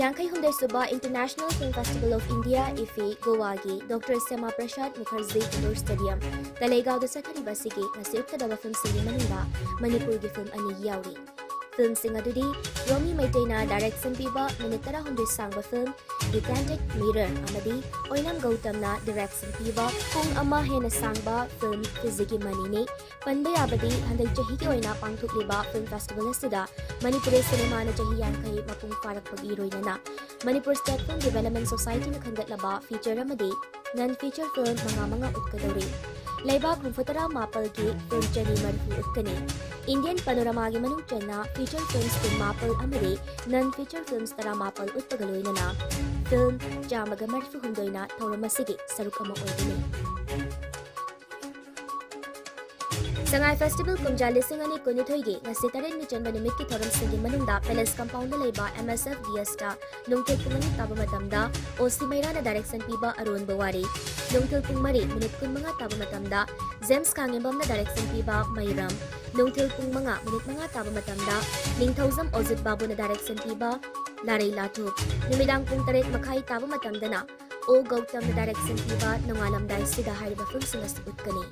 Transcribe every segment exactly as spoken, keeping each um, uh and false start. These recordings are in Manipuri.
ꯌꯥꯡꯈꯩ ꯍꯨꯝꯗꯣꯏ ꯁꯨꯕ International Film Festival of India, IFFI, ꯒꯣꯋꯥꯒꯤ doctor Shyama Prasad Mukherjee indoor stadium, ꯀꯂꯩꯒꯥꯎꯗ ꯆꯠꯊꯔꯤꯕ ꯑꯁꯤꯒꯤ ꯉꯁꯤ ꯎꯠꯀꯗꯕ ꯐꯤꯜꯝꯁꯤꯡꯒꯤ ꯃꯅꯨꯡꯗ ꯃꯅꯤꯄꯨꯔꯒꯤ ꯐꯤꯜꯝ ꯑꯅꯤ ꯌꯥꯎꯔꯤ꯫ ꯐꯤꯜꯝꯁꯤꯡ ꯑꯗꯨꯗꯤ ꯔꯣꯃꯤ ꯃꯩꯇꯩꯅ ꯗꯥꯏꯔꯦꯛꯁꯟ ꯄꯤꯕ ꯃꯤꯅꯤꯠ ꯇꯔꯥꯍꯨꯝꯗꯣꯏ ꯁꯥꯡꯕ ꯐꯤꯜꯝ The Candid Mirror ꯑꯃꯗꯤ ꯑꯣꯏꯅꯥꯝ ꯒꯧꯇꯝꯅ ꯗꯥꯏꯔꯦꯛꯁꯟ ꯄꯤꯕ ꯄꯨꯡ ꯑꯃ ꯍꯦꯟꯅ ꯁꯥꯡꯕ ꯐꯤꯜꯝ ꯐꯤꯖꯤꯒꯤ ꯃꯅꯤꯅꯤ꯫ ꯄꯟꯕ ꯌꯥꯕꯗꯤ ꯍꯟꯗꯛ ꯆꯍꯤꯒꯤ ꯑꯣꯏꯅ ꯄꯥꯡꯊꯣꯛꯂꯤꯕ ꯐꯤꯜꯝ ꯐꯦꯁꯇꯤꯚꯦꯜ ꯑꯁꯤꯗ ꯃꯅꯤꯄꯨꯔꯤ ꯁꯤꯅꯦꯃꯥꯅ ꯆꯍꯤ ꯌꯥꯡꯈꯩ ꯃꯄꯨꯡ ꯐꯥꯔꯛꯄꯒꯤ ꯏꯔꯣꯏꯅꯅ ꯃꯅꯤꯄꯨꯔ ꯁ꯭ꯇꯦꯠ ꯐꯤꯜꯝ ꯗꯤꯚꯦꯂꯞꯃꯦꯟ ꯁꯣꯁꯥꯏꯇꯤꯅ ꯈꯟꯒꯠꯂꯕ ꯐꯤꯆꯔ ꯑꯃꯗꯤ ꯅꯟ ꯐꯤꯆꯔ ꯐꯤꯜꯝ ꯃꯉꯥ ꯃꯉꯥ ꯎꯠꯀꯗꯧꯔꯤ꯫ ꯂꯩꯕꯥꯛ ꯍꯨꯝꯐꯨꯇꯔꯥ ꯃꯥꯄꯜꯒꯤ ꯐꯤꯜꯝ ꯆꯅꯤ ꯃꯔꯤꯐꯨ ꯎꯠꯀꯅꯤ꯫ ꯏꯟꯗꯤꯌꯟ ꯄꯅꯣꯔꯥꯃꯥꯒꯤ ꯃꯅꯨꯡ ꯆꯟꯅ ꯐꯤꯆꯔ ꯐꯤꯜꯝ ꯀꯨꯟꯃꯥꯄꯜ ꯑꯃꯗꯤ ꯅꯟ ꯐꯤꯆꯔ ꯐꯤꯜꯝ ꯇꯔꯥꯃꯥꯄꯜ ꯎꯠꯄꯒ ꯂꯣꯏꯅꯅ ꯐꯤꯜꯝ ꯆꯥꯝꯃꯒ ꯃꯔꯤꯐꯨ ꯍꯨꯝꯗꯣꯏꯅ ꯊꯧꯔꯝ ꯑꯁꯤꯒꯤ ꯁꯔꯨꯛ ꯑꯃ ꯑꯣꯏꯒꯅꯤ꯫ ꯁꯉꯥꯏ ꯐꯦꯁꯇꯤꯚꯦꯜ ꯀꯨꯝꯖꯥ ꯂꯤꯁꯤꯡ ꯑꯅꯤ ꯀꯨꯟꯅꯤꯊꯣꯏꯒꯤ ꯉꯁꯤ ꯇꯔꯦꯠꯅꯤ ꯆꯟꯕ ꯅꯨꯃꯤꯠꯀꯤ ꯊꯧꯔꯝꯁꯤꯡꯒꯤ ꯃꯅꯨꯡꯗ ꯄꯦꯂꯦꯁ ꯀꯝꯄꯥꯎꯟꯗ ꯂꯩꯕ MSFDSꯇ ꯅꯨꯡꯊꯤꯜ ꯄꯨꯡ ꯑꯅꯤ ꯇꯥꯕ ꯃꯇꯝꯗ ꯑꯣ ꯁꯤ ꯃꯩꯔꯥꯅ ꯗꯥꯏꯔꯦꯛꯁꯟ ꯄꯤꯕ ꯑꯔꯣꯟꯕ ꯋꯥꯔꯤ, ꯅꯨꯡꯊꯤꯜ ꯄꯨꯡ ꯃꯔꯤ ꯃꯤꯅꯤꯠ ꯀꯨꯟꯃꯉꯥ ꯇꯥꯕ ꯃꯇꯝꯗ ꯖꯦꯝꯁ ꯈꯥꯉꯦꯝꯕꯝꯅ ꯗꯥꯏꯔꯦꯛꯁꯟ ꯄꯤꯕ ꯃꯩꯔꯝ, ꯅꯨꯡꯊꯤꯜ ꯄꯨꯡ ꯃꯉꯥ ꯃꯤꯅꯤꯠ ꯃꯉꯥ ꯇꯥꯕ ꯃꯇꯝꯗ ꯅꯤꯡꯊꯧꯖꯝ ꯑꯣꯖꯤꯠ ꯕꯥꯕꯨꯅ ꯗꯥꯏꯔꯦꯛꯁꯟ ꯄꯤꯕ ꯂꯥꯔꯩ ꯂꯥꯊꯨꯞ, ꯅꯨꯃꯤꯗꯥꯡ ꯄꯨꯡ ꯇꯔꯦꯠ ꯃꯈꯥꯏ ꯇꯥꯕ ꯃꯇꯝꯗꯅ ꯑꯣ ꯒꯧꯇꯝꯅ ꯗꯥꯏꯔꯦꯛꯁꯟ ꯄꯤꯕ ꯅꯣꯡꯉꯥꯜꯂꯝꯗꯥꯏꯁꯤꯗ ꯍꯥꯏꯔꯤꯕ ꯐꯤꯜꯝꯁꯤꯡ ꯑꯁꯤ ꯎꯠꯀꯅꯤ꯫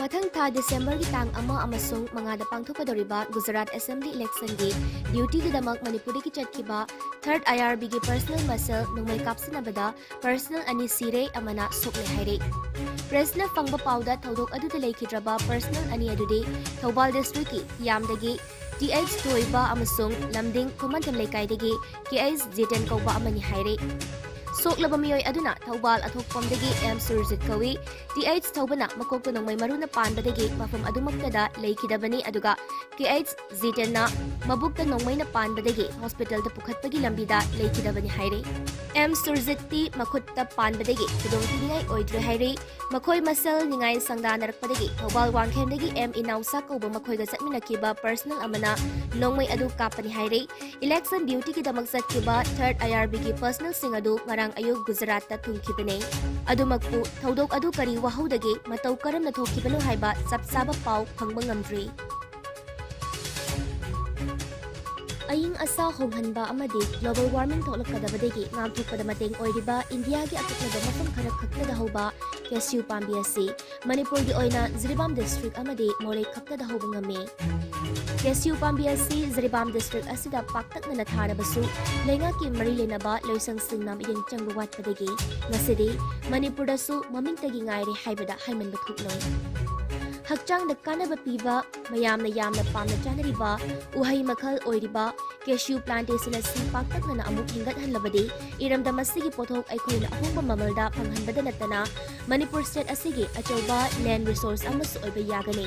ꯃꯊꯪ ꯊꯥ ꯗꯤꯁꯦꯝꯕꯔꯒꯤ ꯇꯥꯡ ꯑꯃ ꯑꯃꯁꯨꯡ ꯃꯉꯥꯗ ꯄꯥꯡꯊꯣꯛꯀꯗꯧꯔꯤꯕ ꯒꯨꯖꯔꯥꯠ ꯑꯦꯁꯦꯝꯕ꯭ꯂꯤ ꯏꯂꯦꯛꯁꯟꯒꯤ ꯗ꯭ꯌꯨꯇꯤꯒꯤꯗꯃꯛ ꯃꯅꯤꯄꯨꯔꯗꯒꯤ ꯆꯠꯈꯤꯕ ꯊꯔꯗ IRBꯒꯤ ꯄꯔꯁꯅꯦꯜ ꯃꯁꯜ ꯅꯣꯡꯃꯩ ꯀꯥꯞꯁꯤꯟꯅꯕꯗ ꯄꯔꯁꯅꯦꯜ ꯑꯅꯤ ꯁꯤꯔꯦ, ꯑꯃꯅ ꯁꯣꯛꯂꯦ ꯍꯥꯏꯔꯦ꯫ ꯄ꯭ꯔꯦꯁꯅ ꯐꯪꯕ ꯄꯥꯎꯗ ꯊꯧꯗꯣꯛ ꯑꯗꯨꯗ ꯂꯩꯈꯤꯗ꯭ꯔꯕ ꯄꯔꯁꯅꯦꯜ ꯑꯅꯤ ꯑꯗꯨꯗꯤ ꯊꯧꯕꯥꯜ ꯗꯤꯁꯇ꯭ꯔꯤꯛꯀꯤ ꯍꯤꯌꯥꯝꯗꯒꯤ ꯇꯤ ꯑꯩꯆ ꯊꯣꯏꯕ ꯑꯃꯁꯨꯡ ꯂꯝꯗꯤꯡ ꯈꯨꯃꯟꯊꯦꯝ ꯂꯩꯀꯥꯏꯗꯒꯤ ꯀꯦ ꯑꯩꯆ ꯖꯤꯇꯦꯟ ꯀꯧꯕ ꯑꯃꯅꯤ ꯍꯥꯏꯔꯦ꯫ ꯁꯣꯛꯂꯕ ꯃꯤꯑꯣꯏ ꯑꯗꯨꯅ ꯊꯧꯕꯥꯜ ꯑꯊꯣꯛꯄꯝꯗꯒꯤ ꯑꯦꯝ ꯁꯨꯔꯖꯤꯠ ꯀꯧꯏ꯫ ꯇꯤ ꯑꯩꯆ ꯊꯧꯕꯅ ꯃꯀꯣꯛꯇ ꯅꯣꯡꯃꯩ ꯃꯔꯨꯅ ꯄꯥꯟꯕꯗꯒꯤ ꯃꯐꯝ ꯑꯗꯨꯃꯛꯇꯗ ꯂꯩꯈꯤꯗꯕꯅꯤ, ꯑꯗꯨꯒ ꯀꯦ ꯑꯩꯆ ꯖꯤꯇꯦꯟꯅ ꯃꯕꯨꯛꯇ ꯅꯣꯡꯃꯩꯅ ꯄꯥꯟꯕꯗꯒꯤ ꯍꯣꯁꯄꯤꯇꯥꯜꯗ ꯄꯨꯈꯠꯄꯒꯤ ꯂꯝꯕꯤꯗ ꯂꯩꯈꯤꯗꯕꯅꯤ ꯍꯥꯏꯔꯤ꯫ ꯑꯦꯝ ꯁꯨꯔꯖꯤꯠꯇꯤ ꯃꯈꯨꯠꯇ ꯄꯥꯟꯕꯗꯒꯤ ꯈꯨꯗꯣꯡꯊꯤꯅꯤꯡꯉꯥꯏ ꯑꯣꯏꯗ꯭ꯔꯦ ꯍꯥꯏꯔꯤ꯫ ꯃꯈꯣꯏ ꯃꯁꯦꯜ ꯅꯤꯡꯉꯥꯏ ꯁꯪꯗꯥꯅꯔꯛꯄꯗꯒꯤ ꯊꯧꯕꯥꯜ ꯋꯥꯡꯈꯦꯝꯗꯒꯤ ꯑꯦꯝ ꯏꯅꯥꯎꯆꯥ ꯀꯧꯕ ꯃꯈꯣꯏꯒ ꯆꯠꯃꯤꯟꯅꯈꯤꯕ ꯄꯔꯁꯅꯦꯜ ꯑꯃꯅ ꯅꯣꯡꯃꯩ ꯑꯗꯨ ꯀꯥꯞꯄꯅꯤ ꯍꯥꯏꯔꯤ꯫ ꯏꯂꯦꯛꯁꯟ ꯗ꯭ꯌꯨꯇꯤꯒꯤꯗꯃꯛ ꯆꯠꯈꯤꯕ ꯊꯔꯗ IRBꯒꯤ ꯄꯔꯁꯅꯦꯜꯁꯤꯡ ꯑꯗꯨ ꯉꯔꯥꯡ ꯑꯌꯨꯛ ꯒꯨꯖꯔꯥꯠꯇ ꯊꯨꯡꯈꯤꯕꯅꯤ꯫ ꯑꯗꯨꯃꯛꯄꯨ ꯊꯧꯗꯣꯛ ꯑꯗꯨ ꯀꯔꯤ ꯋꯥꯍꯧꯗꯒꯦ, ꯃꯇꯧ ꯀꯔꯝꯅ ꯊꯣꯛꯈꯤꯕꯅꯣ ꯍꯥꯏꯕ ꯆꯞ ꯆꯥꯕ ꯄꯥꯎ ꯐꯪꯕ ꯉꯝꯗ꯭ꯔꯤ꯫ ꯑꯏꯪ ꯑꯁꯥ ꯍꯣꯡꯍꯟꯕ ꯑꯃꯗꯤ global warming ꯊꯣꯛꯂꯛꯀꯗꯕꯗꯒꯤ ꯉꯥꯛꯊꯣꯛꯄꯗ ꯃꯇꯦꯡ ꯑꯣꯏꯔꯤꯕ ꯏꯟꯗꯤꯌꯥꯒꯤ ꯑꯀꯛꯅꯕ ꯃꯐꯝ ꯈꯔ ꯈꯛꯇꯗ ꯍꯧꯕ cashew ꯄꯥꯝꯕꯤ ꯑꯁꯤ ꯃꯅꯤꯄꯨꯔꯒꯤ ꯑꯣꯏꯅ ꯖꯤꯔꯤꯕꯥꯝ district ꯑꯃꯗꯤ ꯃꯣꯔꯦ ꯈꯛꯇꯗ ꯍꯧꯕ ꯉꯝꯃꯤ꯫ Cashew ꯄꯥꯝꯕꯤ ꯑꯁꯤ ꯖꯤꯔꯤꯕꯥꯝ district ꯑꯁꯤꯗ ꯄꯥꯛꯇꯛꯅꯅ ꯊꯥꯔꯕꯁꯨ, ꯂꯩꯉꯥꯛꯀꯤ ꯃꯔꯤ ꯂꯩꯅꯕ ꯂꯣꯏꯁꯪꯁꯤꯡꯅ ꯃꯤꯠꯌꯦꯡ ꯆꯪꯕ ꯋꯥꯠꯄꯗꯒꯤ ꯉꯁꯤꯗꯤ ꯃꯅꯤꯄꯨꯔꯗꯁꯨ ꯃꯃꯤꯡꯇꯒꯤ ꯉꯥꯏꯔꯦ ꯍꯥꯏꯕꯗ ꯍꯥꯏꯃꯟꯕ ꯊꯣꯛꯂꯣꯏ꯫ ꯍꯛꯆꯥꯡꯗ ꯀꯥꯟꯅꯕ ꯄꯤꯕ, ꯃꯌꯥꯝꯅ ꯌꯥꯝꯅ ꯄꯥꯝꯅ ꯆꯥꯅꯔꯤꯕ ꯎꯍꯩ ꯃꯈꯜ ꯑꯣꯏꯔꯤꯕ cashew plantation ꯑꯁꯤ ꯄꯥꯛꯇꯛꯅꯅ ꯑꯃꯨꯛ ꯍꯦꯟꯒꯠꯍꯜꯂꯕꯗꯤ, ꯏꯔꯝꯗꯝ ꯑꯁꯤꯒꯤ ꯄꯣꯠꯊꯣꯛ ꯑꯩꯈꯣꯏꯅ ꯑꯍꯣꯡꯕ ꯃꯃꯜꯗ ꯐꯪꯍꯟꯕꯗ ꯅꯠꯇꯅ ꯃꯅꯤꯄꯨꯔ state ꯑꯁꯤꯒꯤ ꯑꯆꯧꯕ land resource ꯑꯃꯁꯨ ꯑꯣꯏꯕ ꯌꯥꯒꯅꯤ꯫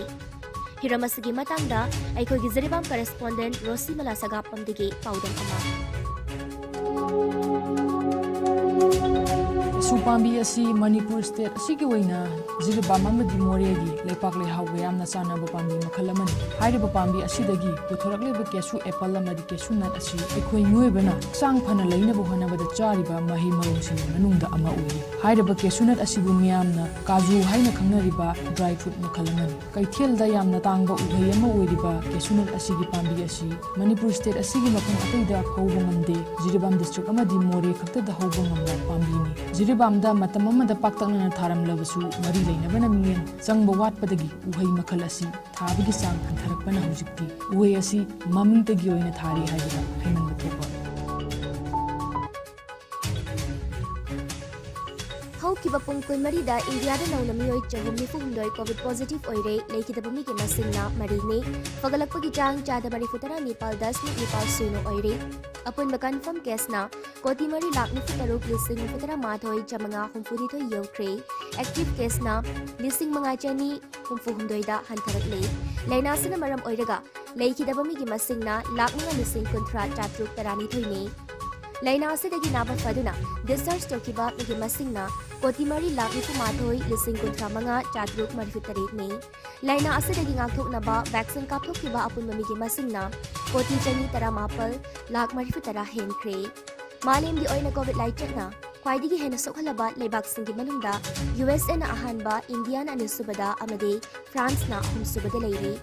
ꯍꯤꯔꯝ ꯑꯁꯤꯒꯤ ꯃꯇꯥꯡꯗ ꯑꯩꯈꯣꯏꯒꯤ ꯖꯤꯔꯤꯕꯥꯝ correspondent ꯔꯣꯁꯤꯃꯂꯥ ꯁꯒꯥꯞꯄꯝꯗꯒꯤ ꯄꯥꯎꯗꯝ ꯑꯃ꯫ Cashew ꯄꯥꯝꯕꯤ ꯑꯁꯤ ꯃꯅꯤꯄꯨꯔ state ꯑꯁꯤꯒꯤ ꯑꯣꯏꯅ ꯖꯤꯔꯤꯕꯥꯝ ꯑꯃꯗꯤ ꯃꯣꯔꯦꯒꯤ ꯂꯩꯄꯥꯛ ꯂꯩꯍꯥꯎꯒ ꯌꯥꯝꯅ ꯆꯥꯟꯅꯕ ꯄꯥꯝꯕꯤ ꯃꯈꯜ ꯑꯃꯅꯤ꯫ ꯍꯥꯏꯔꯤꯕ ꯄꯥꯝꯕꯤ ꯑꯁꯤꯗꯒꯤ ꯄꯨꯊꯣꯔꯛꯂꯤꯕ cashew apple ꯑꯃꯗꯤ cashew nut ꯑꯁꯤ ꯑꯩꯈꯣꯏ ꯃꯤꯑꯣꯏꯕꯅ ꯍꯛꯆꯥꯡ ꯐꯅ ꯂꯩꯅꯕ ꯍꯣꯠꯅꯕꯗ ꯆꯥꯔꯤꯕ ꯃꯍꯩ ꯃꯔꯣꯡꯁꯤꯡꯒꯤ ꯃꯅꯨꯡꯗ ꯑꯃ ꯑꯣꯏꯔꯤ꯫ ꯍꯥꯏꯔꯤꯕ cashew nut ꯑꯁꯤꯕꯨ ꯃꯤꯌꯥꯝꯅ ꯀꯥꯖꯨ ꯍꯥꯏꯅ ꯈꯪꯅꯔꯤꯕ dry fruit ꯃꯈꯜ ꯑꯃꯅꯤ꯫ ꯀꯩꯊꯦꯜꯗ ꯌꯥꯝꯅ ꯇꯥꯡꯕ ꯎꯍꯩ ꯑꯃ ꯑꯣꯏꯔꯤꯕ cashew nut ꯑꯁꯤꯒꯤ ꯄꯥꯝꯕꯤ ꯑꯁꯤ ꯃꯅꯤꯄꯨꯔ state ꯑꯁꯤꯒꯤ ꯃꯐꯝ ꯑꯇꯩꯗ ꯍꯧꯕ ꯉꯝꯗꯦ꯫ ꯖꯤꯔꯤꯕꯥꯝ district ꯑꯃꯗꯤ ꯃꯣꯔꯦ ꯈꯛꯇꯗ ꯍꯧꯕ ꯉꯝꯕ ꯄꯥꯝꯕꯤꯅꯤ꯫ ꯖꯤꯔꯤꯕꯥꯝꯗ ꯃꯇꯝ ꯑꯃꯗ ꯄꯥꯛꯇꯛꯅꯅ ꯊꯥꯔꯝꯂꯕꯁꯨ, ꯃꯔꯤ ꯂꯩꯅꯕꯅ ꯃꯤꯠꯌꯦꯡ ꯆꯪꯕ ꯋꯥꯠꯄꯗꯒꯤ ꯎꯍꯩ ꯃꯈꯜ ꯑꯁꯤ ꯊꯥꯕꯒꯤ ꯆꯥꯡ ꯍꯟꯊꯔꯛꯄꯅ ꯍꯧꯖꯤꯛꯇꯤ ꯎꯍꯩ ꯑꯁꯤ ꯃꯃꯤꯡꯇꯒꯤ ꯑꯣꯏꯅ ꯊꯥꯔꯤ ꯍꯥꯏꯕꯗ ꯍꯥꯏꯃꯟꯕ ꯊꯣꯛꯄ꯫ ꯍꯧꯈꯤꯕ ꯄꯨꯡ ꯀꯨꯟꯃꯔꯤꯗ ꯏꯟꯗꯤꯌꯥꯗ ꯅꯧꯅ ꯃꯤꯑꯣꯏ ꯆꯍꯨꯝ ꯅꯤꯐꯨ ꯍꯨꯝꯗꯣꯏ COVID positive ꯑꯣꯏꯔꯦ, ꯂꯩꯈꯤꯗꯕ ꯃꯤꯒꯤ ꯃꯁꯤꯡꯅ ꯃꯔꯤꯅꯤ꯫ ꯐꯒꯠꯂꯛꯄꯒꯤ ꯆꯥꯡ ꯆꯥꯗ ꯃꯔꯤꯐꯨ ꯇꯔꯥ ꯅꯤꯄꯥꯜ ꯗꯁꯃꯤꯛ ꯅꯤꯄꯥꯜ ꯁꯤꯅꯣ ꯑꯣꯏꯔꯦ꯫ ꯑꯄꯨꯟꯕ confirm caseꯅ ꯀꯣꯇꯤ ꯃꯔꯤ ꯂꯥꯈ ꯅꯤꯐꯨ ꯇꯔꯨꯛ ꯂꯤꯁꯤꯡ ꯍꯨꯝꯐꯨ ꯇꯔꯥ ꯃꯥꯊꯣꯏ ꯆꯥꯃꯉꯥ ꯍꯨꯝꯐꯨ ꯅꯤꯊꯣꯏ ꯌꯧꯈ꯭ꯔꯦ꯫ Active caseꯅ ꯂꯤꯁꯤꯡ ꯃꯉꯥ ꯆꯅꯤ ꯍꯨꯝꯐꯨ ꯍꯨꯝꯗꯣꯏꯗ ꯍꯟꯊꯔꯛꯂꯦ꯫ ꯂꯥꯏꯅꯥ ꯑꯁꯤꯅ ꯃꯔꯝ ꯑꯣꯏꯔꯒ ꯂꯩꯈꯤꯗꯕ ꯃꯤꯒꯤ ꯃꯁꯤꯡꯅ ꯂꯥꯈ ꯃꯉꯥ ꯂꯤꯁꯤꯡ ꯀꯨꯟꯊ꯭ꯔꯥ ꯆꯥꯇ꯭ꯔꯨꯛ ꯇꯔꯥꯅꯤꯊꯣꯏꯅꯤ꯫ ꯂꯥꯏꯅꯥ ꯑꯁꯤꯗꯒꯤ ꯅꯥꯕ ꯐꯗꯨꯅ discharge ꯇꯧꯈꯤꯕ ꯃꯤꯒꯤ ꯃꯁꯤꯡꯅ ꯀꯣꯇꯤ ꯃꯔꯤ ꯂꯥꯈ ꯅꯤꯐꯨ ꯃꯥꯊꯣꯏ ꯂꯤꯁꯤꯡ ꯀꯨꯟꯊ꯭ꯔꯥ ꯃꯉꯥ ꯆꯥꯇ꯭ꯔꯨꯛ ꯃꯔꯤꯐꯨ ꯇꯔꯦꯠꯅꯤ꯫ ꯂꯥꯏꯅꯥ ꯑꯁꯤꯗꯒꯤ ꯉꯥꯛꯊꯣꯛꯅꯕ vaccine ꯀꯥꯞꯊꯣꯛꯈꯤꯕ ꯑꯄꯨꯟꯕ ꯃꯤꯒꯤ ꯃꯁꯤꯡꯅ ꯀꯣꯇꯤ ꯆꯅꯤ ꯇꯔꯥꯃꯥꯄꯜ ꯂꯥꯈ ꯃꯔꯤꯐꯨ ꯇꯔꯥ ꯍꯦꯟꯈ꯭ꯔꯦ꯫ ꯃꯥꯂꯦꯝꯒꯤ ꯑꯣꯏꯅ COVID ꯂꯥꯏꯆꯠꯅ ꯈ꯭ꯋꯥꯏꯗꯒꯤ ꯍꯦꯟꯅ ꯁꯣꯛꯍꯜꯂꯕ ꯂꯩꯕꯥꯛꯁꯤꯡꯒꯤ ꯃꯅꯨꯡꯗ USAꯅ ꯑꯍꯥꯟꯕ, ꯏꯟꯗꯤꯌꯥꯅ ꯑꯅꯤꯁꯨꯕꯗ ꯑꯃꯗꯤ ꯐ꯭ꯔꯥꯟꯁꯅ ꯑꯍꯨꯝꯁꯨꯕꯗ ꯂꯩꯔꯤ꯫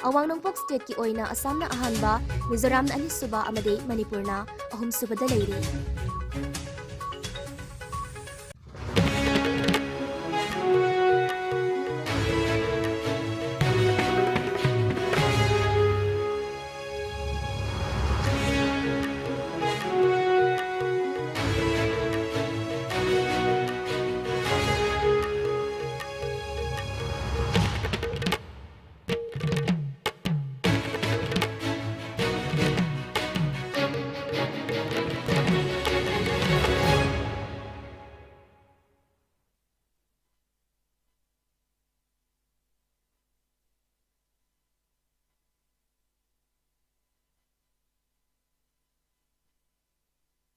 ꯑꯋꯥꯡ ꯅꯣꯡꯄꯣꯛ stateꯀꯤ ꯑꯣꯏꯅ ꯑꯁꯥꯝꯅ ꯑꯍꯥꯟꯕ, ꯃꯤꯖꯣꯔꯥꯝꯅ ꯑꯅꯤꯁꯨꯕ ꯑꯃꯗꯤ ꯃꯅꯤꯄꯨꯔꯅ ꯑꯍꯨꯝꯁꯨꯕꯗ ꯂꯩꯔꯤ꯫